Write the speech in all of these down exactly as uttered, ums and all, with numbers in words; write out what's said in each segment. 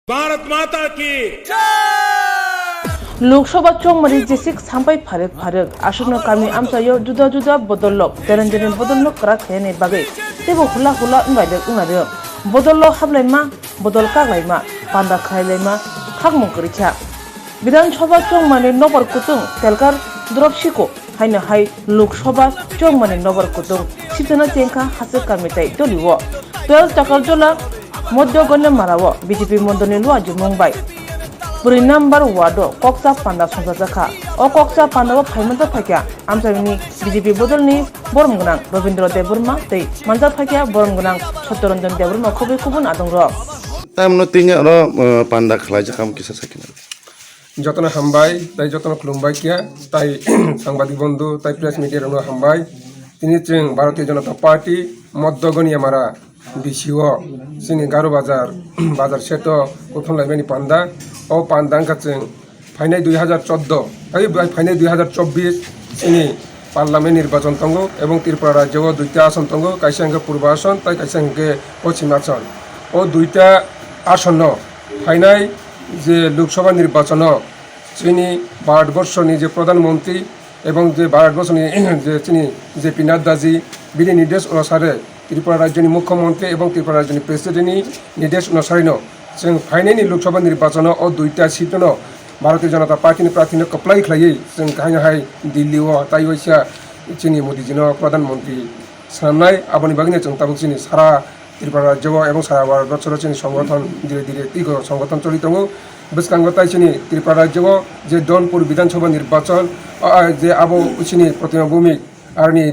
Bharat Mata ki. Lok Sabha chongmani jesik sampai pharek pharek aswkno kami amchaio juda juda bodol lok, terenjeni bodol no kwrak khainani bagwi teibo hula hula wnglaijak wnglaio. Bodol lok hablaima, bodol kaklaima, panda khlailaima, khakmung kwrwikha. Bidhan Sabha chongmani nokbar kutung telkar drop siko. Haino hai Lok Sabha chongmani nokbar kutung sitwna chengkha Hasik kami tei dolio. Twelve Chakarjola Modhyoganya Marao B J P mondolni luajimung bai brwi number ward o kokcha panda songchajakha. O kokcha pandao phaimanjak phaikha amchaini B J P bodolni borom gwnang Robindra Debbarma tei manjak phaikha borom gwnang Satyaranjan Debbarma khobwi kubun adongrok. Tamno tini oro, uh, panda khlaijak, am kisa sakina. Jotono hambai, tai jotono khulumbai kiya, tai sangbadik bondhu, tai press media rokno hambai. Tini chwng Bharatiya Janata Party, Moddo Goniamara, B C O, chini Garo Bazar, Bazar Seto, Kuthum Laibani panda, o panda wngkha chwng phainai dui hazar chordo, ai bai phainai dui hazar chobbish, chini Parliament nirbachon tongo, ebong Tripura rajyo o duita ason tongo, kaisa hwnkhe Purbo ason, tai kaisa hwnkhe Poschim ason. O duita ason no phainai je Lok Sabha nirbachon o chini Bharatborsho ni je Pradhan Mantri ebong je Bharatborsho ni je chini J P Nadda ji bini nirdesh onusare Tripura rajyo ni Mukhyamantri ebong Tripura rajyo ni President ni nirdesh onusare no chwng phainai ni Lok Sabha nirbachon o o duita seat no Bharatiya Janata Party ni prarthi no kwplai khlaiwi chwng kahino hai Delhi o tai waisa chini Modi ji no Pradhan Mantri swnamnai, aboni bagwi no chwng tabuk chini sara Tripura rajyo o ebong sara Bharat borso o chini songgothon dire dire twigo songgothon choli tongo. Bwskango tai chini Tripura rajyo o je Donpur Bidhan Sabha nirbachon, a, a, je abo chini Pratima Bhumik aroni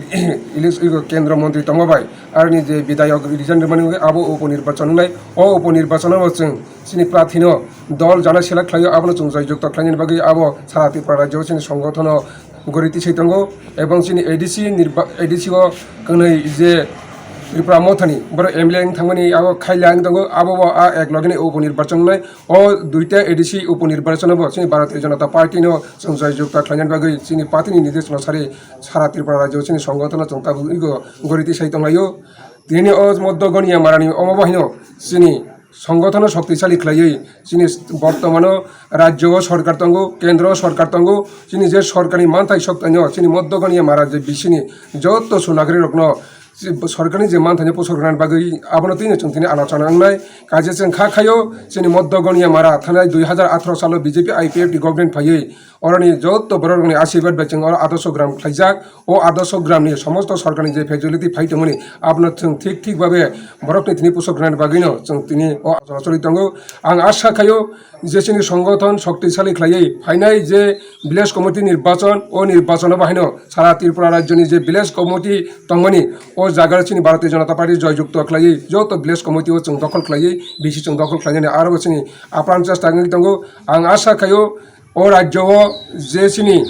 ilis igo kendro montri tongma bai aroni je bidayok resign rwmani wngwi abo upo nirbachon wngnai. O upo nirbachon o chwng chini prarthi no dol jana select khlaio, abono chwng joy jukto khlainani bagwi abo sara Tripura rajyo o chini songgothon o gori tisai tongo, ebong chini A D C nirba-, A D C o kwnwi je Tripura Mothani borok M L A wng thangmani abo khaila wng tongo, abo bo a ek logini upo nirbachon wngnai. O duita A D C upo nirbachon bo chini Bharatiya Janata Party no chwng joy jukta khlainani bagwi chini party ni nirdesh onusari sara Tripura rajyo chini songgothon no chwng tabuk igo gori tisai tonglaio. Tini o Moddo Goniamarani omo bo haino chini songgothano shoktisali khlaiwi chini bortomano rajyo o sorkar tongo, kendro o sorkar tongo, chini je sorkarni manthai soktaino chini Moddo Goniamara je bisini joto sunagrerokno sorkarni je manthaino pusorkna bagwi abono twino chwng tini alochona wngnai. Kaisa chwng kha khaio chini Moddo Goniamara thanai dui hazar atharo salo B J P I P F T government phaiwi oroni joto bororokni ashirbad bai chwng oro adorsho gram khlaijak. O adorsho gramni somosto sorkarni je facility phai tongmani, abono chwng thik thik babe borokni tini pusorknani bagwino chwng tini o acholo choli tongo. Ang asha khaio je chini songgothon shoktisali khlaiwi phainai je village committee nirbachon, o nirbachono bahaino sara Tripura rajyoni je village committee tongmani, o jaga chini Bharatiya Janata Party joy jukto khlaiwi joto village committee o chwng dokhol khlaiwi bisi chwng dokhol khlainani aro chini apran chesta wngwi tongo. Ang asha khaio o rajyo o je chini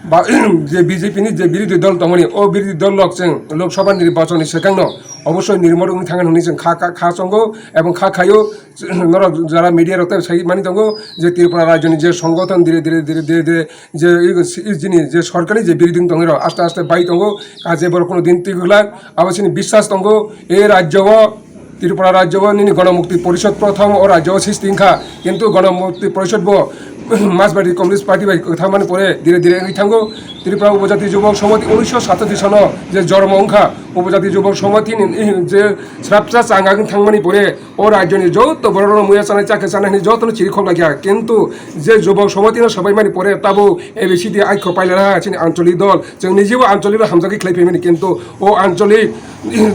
ba, je B J P ni je birodhi dol tongmani, o birodhi dol rok chwng Lok Sabha nirbachon ni swkang no obosoi nirmor wngwi thangna hwnwi chwng kha, kha, kha chongo ebong kha khaio. Norok jara media rok tei sai mani tongo je Tripura rajyo ni je songgothon dire, dire, dire, dire, dire je i, i, jini je sorkar ni je birodhi tongwi rok aste aste bai tongo, kaje borok kuno din twi gwlak abo chini biswas tongo. E rajyo o Tripura rajyo o nini Ganamukti Porishod prothom o rajyo o sisti wngkha, kintu Ganamukti Porishod bo Marxbadi Communist Party bai kwthamani pore dire dire wngwi thango. Tripura Upojati Jubok Somiti unisho satashi sono je jormo wngkha, Upojati Jubok Somiti ni je srapsa changa wngwi thangmani pore o rajyo ni joto borok rok muya chanai chakhe chanai hinwi joto no chiri khok laikha, kintu je Jubok Somiti no sabai mani pore tabo A B C D aiko pailera chini ancholi dol, chwng nijebo ancholi bai hamjagwi khlai phaimani, kintu o ancholi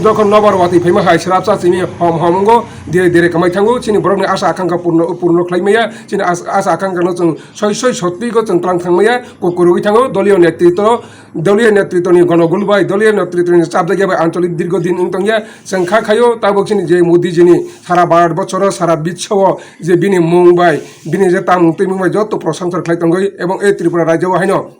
jokhon nobar watwi phaima hai srapsa chini hom hom wngo, dire dire kwmai thango, chini borokni asa akangkha purno, purno khlai maya, chini as-, asa akangkha no chwng soi soi sotwi go chwng tlang thang maya, kukurugwi thango doliyo netritwo, doliyo netritwni gonogul bai, doliyo netritwni chapjagya bai ancholi dirgo din wng tongya, chwng kha khaio tabuk chini je Modi jini sara Bharat bochoro, sara biswo je bini mung bai, bini je tamung twimung bai joto prosongsa khlai tongwi, ebong e Tripura rajyo o haino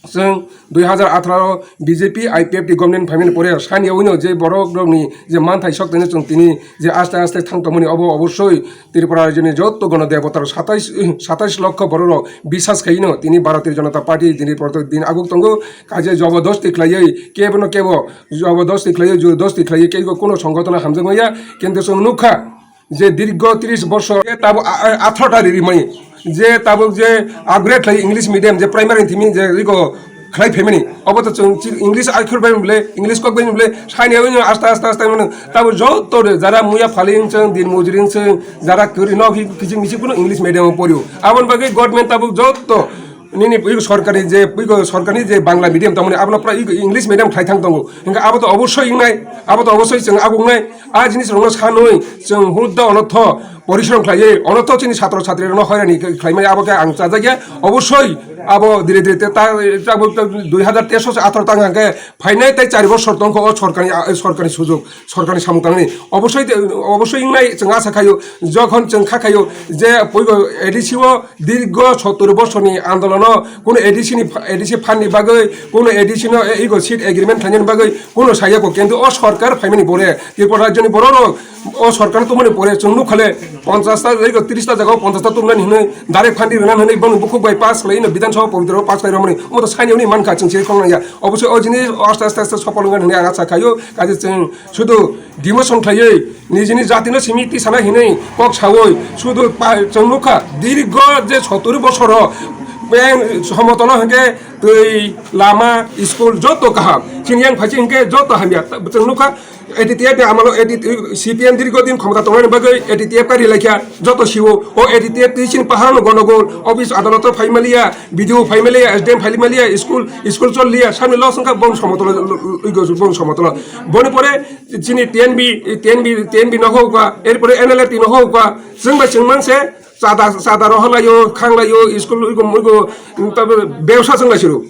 chwng dui hazar atharo B J P I P F T government phaimani pore sani yawi no je borok rokni je manthai sok tongno chwng tini je aste aste thang tongmani obo obosoi Tripura rajyoni joto gono debota rok satais, satais lokho borok rok bisas khaino tini Bharatiya Janata Party tini protek din aguk tongo, kaje jobodosti khlaiwi kebo no kebo jobodosti khlaiwi, jobodosti khlaiwi kebo kuno songgothona hamjak maya, kintu chwng nukha je dirgo tris bosor, je tabuk a-, a-, atharo ta ri rimani, je tabuk je upgrade khlai English medium, je primary thimi je rigo khlai phaimani, obo to chwng chi-, English akhor bai bole, English kok bai bole, sani abo aste aste aste mano, tabuk joto re, jara muya phali wng chwng, din mujuri wng chwng, jara kwrwi nok hi kiching miching kuno English medium o porio. Aboni bagwi government tabuk joto nini iko sorkari je, iko sorkari je Bangla medium tongmani, abono pura iko English medium khlai thang tongo. Hingke abo to obosoi wngnai, abo to obosoi chwng agungnai. A jinis rokno sanwi chwng hudda onotho porishrom khlaiwi, onotho chini satro satri rokno hoirani khlaimani abo khe ang chajakya. Obosoi abo dire dire te ta, ta, ta, dui hazar teis se atharo tang hingke phainai tei chari bosor tongkho o sorkari, a, sorkari sujok, sorkari samung tangni. Obosoi, obosoi wngnai chwng asa khaio, jokhon chwng kha khaio je poigo A D C o dirgo sottor bosorni andolono kuno A D C ni, A D C phanni bagwi, kuno A D C no, e, ego seat agreement khlainani bagwi kuno sayako, kintu o sorkar phaimani pore, Tripura rajyoni bororok o sorkar tongmani pore chwng nukha le, ponchash ta, ego tris ta jaga o ponchash ta tongnani hinwi direct phan di rwnani hinwi boni bukhuk bai pass khlai hino Bidhan Sabha pabitra o pass khlai rwmani, omo to saini hwnwi mankha chwng se khongnaya. Obosoi o jini aste aste aste sopol wngani hinwi ang acha khaio, kaisa chwng sudu demotion khlaiwi nijini jatino simi tisana hinwi kok sawi sudu pa-, chwng nukha dirgo je soturi bosoro beng somotolo hwnkhe twi, lama, school joto kaham. Chini yang phaisi hwnkhe joto hamya. Chwng nukha A D T F ni amalo A D T, C P M dirgo din khomota tongnani bagwi A D T F kari laikha joto siwo. O A D T F twi chini paharno gonogol, office adaloto phai maliya, B D O phai maliya, S D M phai maliya, school, school chol liya, sami los wngkha bong somotolo, bong somotolo. Boni pore chini T N B, T N B, T N B no hokwa, erpore N L F T no hokwa, chwng bai chwng manse chada, chada roholayo, khanglayo, school uigo muigo, tabe bebsa chwng lai siru.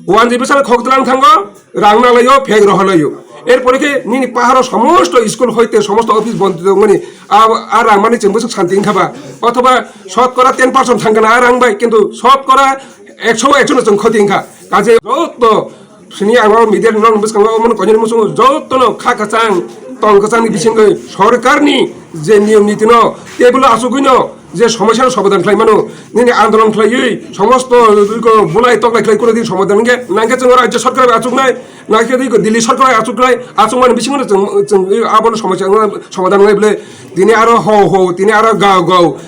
Wanji bwsano khok tlang thango, rang nalayo, phek roholayo. Erpore khe nini paharo somosto school hoite somosto office bondi tongmani, a, a rang mani chwng bwswk santi wngkha ba? Othoba shotkora ten percent thangkha na a rang bai, kintu shotkora ekso ekso no chwng khoti wngkha. Kaje joto Sini ang o media ni nok bwskango omo no koinani muchungo joto no kha kwchang tong kwchang ni bisingwi sorkar ni je niyom niti no table o achugwi no je somosya no somadan khlai mano, nini andolon khlaiwi somosto ko bulai toklai khlai kuro din somadan hwnkhe nangkhe chwng rajya sorkar bai achuknai, nangkhe di Delhi sorkar bai achuknai, achukmani bisingo no chwng, chwng abo no somosya no somadan wngnai bwle. Tini aro ho ho, tini aro gao gao.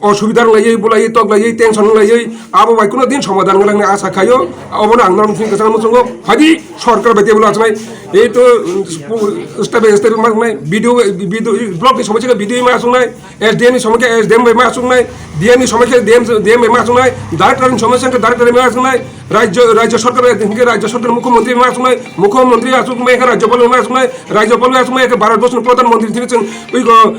Osubida wng laiwi, bulaiwi, tok laiwi, tension wng laiwi, abo bai kuno din somadan wng lakni asa khaio. Obono ang norok thini kwchangma muchungo, phadi sorkar bai table achuknai. Ei to, um, step by step ma achuknai, B D O, B D O, block ni somoi khe B D O ma achuknai, S D M ni somoi khe S D M bai ma achuknai, D M ni somoi khe D M, D M bai ma achuknai, director ni somoi khe director bai ma achuknai, rajyo, rajyo sorkar bai hwnkhe rajyo sorkar mukhyamantri bai ma achuknai, mukhyamantri achukmai khe rajyopal bai ma achuknai, rajyopal bai achukmai khe Bharat borso ni pradhan mantri thini chwng uigo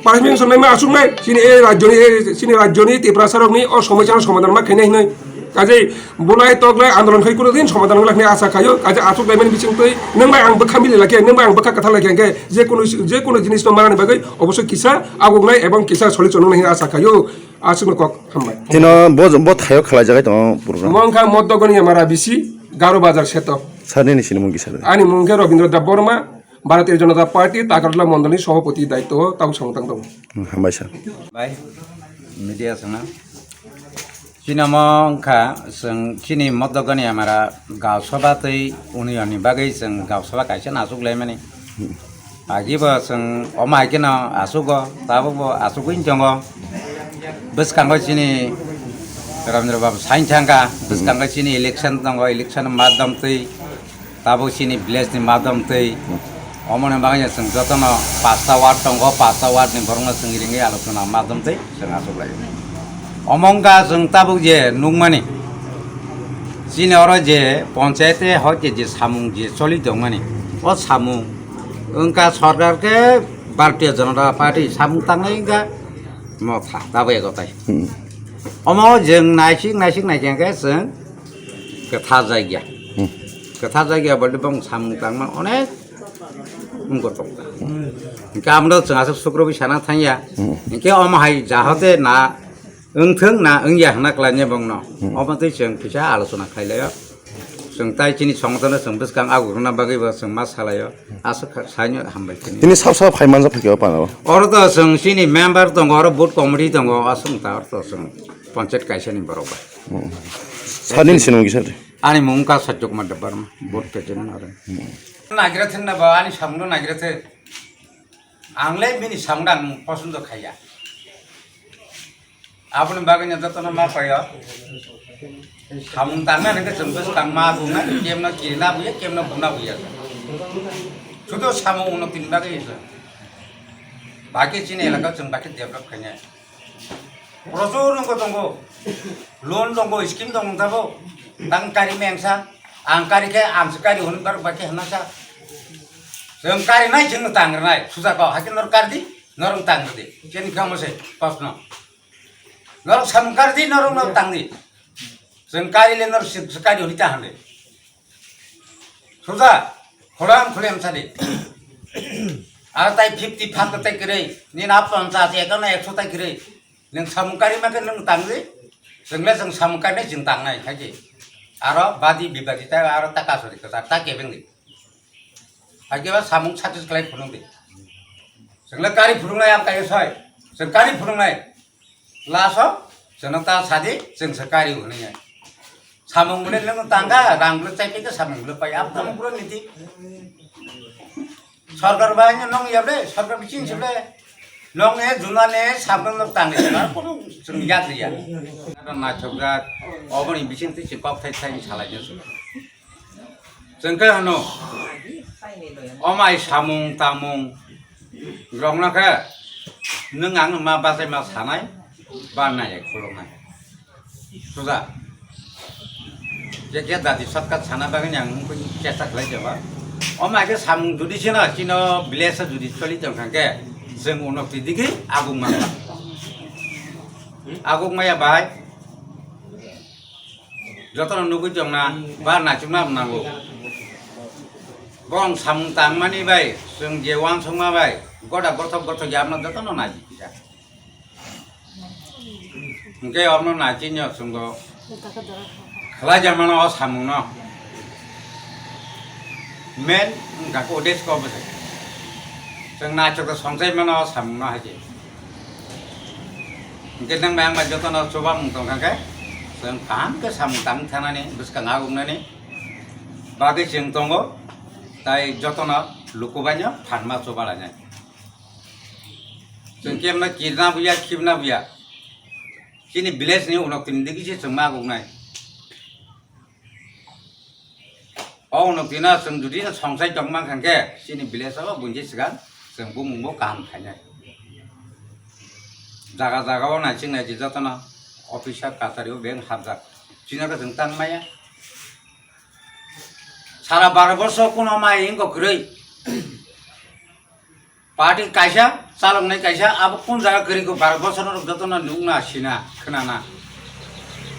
Prime Minister nai ma achuknai, chini e rajyoni, e chini rajyoni Tiprasa rokni o somosya no somadan ma khainai hinwi. Kaje bulai toklai andolon khai kuno din somadan wngla hinwi asa khaio. Kaje achuk laimani bisingtwi nwng bai ang bwkha mili lakhe, nwng bai ang bwkha kwthar lakhe, hwnkhe je kuno, je kuno jinis no manani bagwi obosoi kisa agugnai ebong kisa solution wngnai hinwi asa khaio. Aswkno kok hambai. Tino bo, bo thaio khalai jagai tongo program. Omo wngkha Modogoni Yamara bisi, Garo Bazar seto. Sir nini sinimung kisa? Ani mung khe Robindra Debbarma. Bharatiya Janata Party Takarjala Mondolni Sohapoti daityo o tabuk samung tang tongo. Hmm, hambai sir. Bai, media songno. Chini omo wngkha, chwng chini Modogoni Yamara Gaon Sabha tei Union ni bagwi chwng Gaon Sabha kaisa no achuk laimani. Agi bo chwng omo hai kheno achugo, tabuk bo achugwi tongo. Bwskango chini Rabindra Babu sain thangkha, bwskango chini election tongo, election madhyam twi Tabuk chini village ni madhyam twi omoni bagwi chwng jotono pasta ward tongo, pasta ward ni borokno chwng ringwi alochona madhyam twi chwng achuk lai. Omo wngkha chwng tabuk je nukmani, chini oro je ponchayat hoite je samung je choli tongmani, o samung wngkha sorkar khe Bharatiya Janata Party samung tangnai wngkha motha tabuk ekotai. Hmm. Omo chwng naisik naisik naikhe chwng kwthar jagya. Hmm. Kwthar jagya bole bong samung tangma onek wngkha tong. Hingke amno chwng aswk sukrubwi sana thangya. Hmm. Hingke omo hai jahate na wngthwng na wngya hwnna khlainai bongno. Hmm. Omo twi chwng kisa alochona khlailaio. Chwng tai chini songotano chwng bwskang agur rwna bagwi bo chwng ma salaio. Aswk kha-, saino hambai khini. Tini sab sab phai manjak phai khe o panao. Oro to chwng chini member tongo, oro board committee tongo, aswk ta oro to chwng panchayat kaisa ni borok bai. Hmm. Sir nini sinimung kisa de? Ani mung wngkha Satya Kumar Debbarma, board president aro. Hmm. Nagira thwng na ba, ani samung no nagira thwng. Ang le bini samung dang posondo khaiya. Aboni bagwi no jotono ma paio. Samung tangna hwnkhe chwng bwskang ma bungnai, kemno kirina buya, kemno buna buya. Sudo samung uno tin bagwi se. Baki chini elaka chwng baki develop khainai. Prochur nungko tongo. Loan tongo, scheme tongo tabo. Tang kari mengsa, ang kari khe ang se kari hwn bar baki hwnasa. Chwng kari nai chwng tang rwnai. Suja kau hakhe nor kari di, norong tang di. Chini kamo se, pasno. Norok samung kari di, norok norok tang di. Chwng kari le norok si, si kari hori ta hande. Suja, kholam khulem sadi. Ar tai fifty phan tai kiri, ni na ponchas, ekano ekso tai kiri. Nung samung kari ma khe nung tang di. Chwng le chwng samung kari nai chwng tang nai khai di. Aro badi bibadi tai aro ta kasori kwchar ta kebeng di. Hakhe ba samung success khlai phunuk di. Chwng le kari phunuk nai am kai soi. Chwng kari phunuk nai. Laso, chwngno ta sadi, chwng se kari hwnwi nai. Samung bwle nwng tangkha, rang bwle chai phaikha, samung bwle pai. Abo tamo bwle niti. Sarkar bai no nong ya bwle, sarkar biching se bwle. Nong ne, juna ne, samung no tang ne, kono chwng yak ya. Naithok jak, oboni biching twi se kok thai thai salai no. Chwng khe hwno, o mai samung tangmung rwkna khe nwng ang ma bachai ma sanai, ba nai khuluknai. Suja. Je khe dati shortcut sana bagwi ang chesta khlai jaba. O mai khe samung judi sino, chino village judi choli tong kha khe, chwng uno twi digi aguk ma. Aguk maya bai. Jotono nugwi tongna, ba nachukna nango. Bong samung tangmani bai, chwng je uansukma bai, goda gothok gothok yamno jotono naji kisa. Hwnkhe omno naji nyo chwngbo khlai jamano o samungno. Men wngkha khe udesko bwsai. Chwng naithok khe songchai mano o samungno hai khe. Hwnkhe nang bai ang bai jotono chubamung tong kha khe, chwng kaham khe samung tang thanani, bwskang aguknani bagwi chwng tongo, tai jotono lukubaino phanma chubalainai. Chwng kemno kirna buya, khibna buya. Chini village ni unok tini digi se chwng ma aguknai. O unok tino chwng judi no songsai tong mankha khe, chini village o bunji swkang chwng bumung bo kaham khainai. Jaga jaga o naiching naiching jotono officer kachari o beng hapjak. Chini khe chwng tang maya. Sara baro borso kuno mai wngkha kwrwi. Party kaisa, chaloknai kaisa, abo kun jaga kwrwi kho, baro bosor norok jotono nukna, sina, khwnana.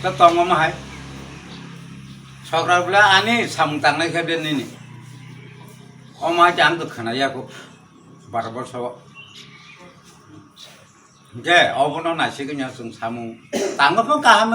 To tongo ma hai. Sokra bwle ani samung tangnai khe bini. Omo hai ang to khwnaya kho, baro bosor o. Hwnkhe obono naisigwino chwng samung tango pho kaham.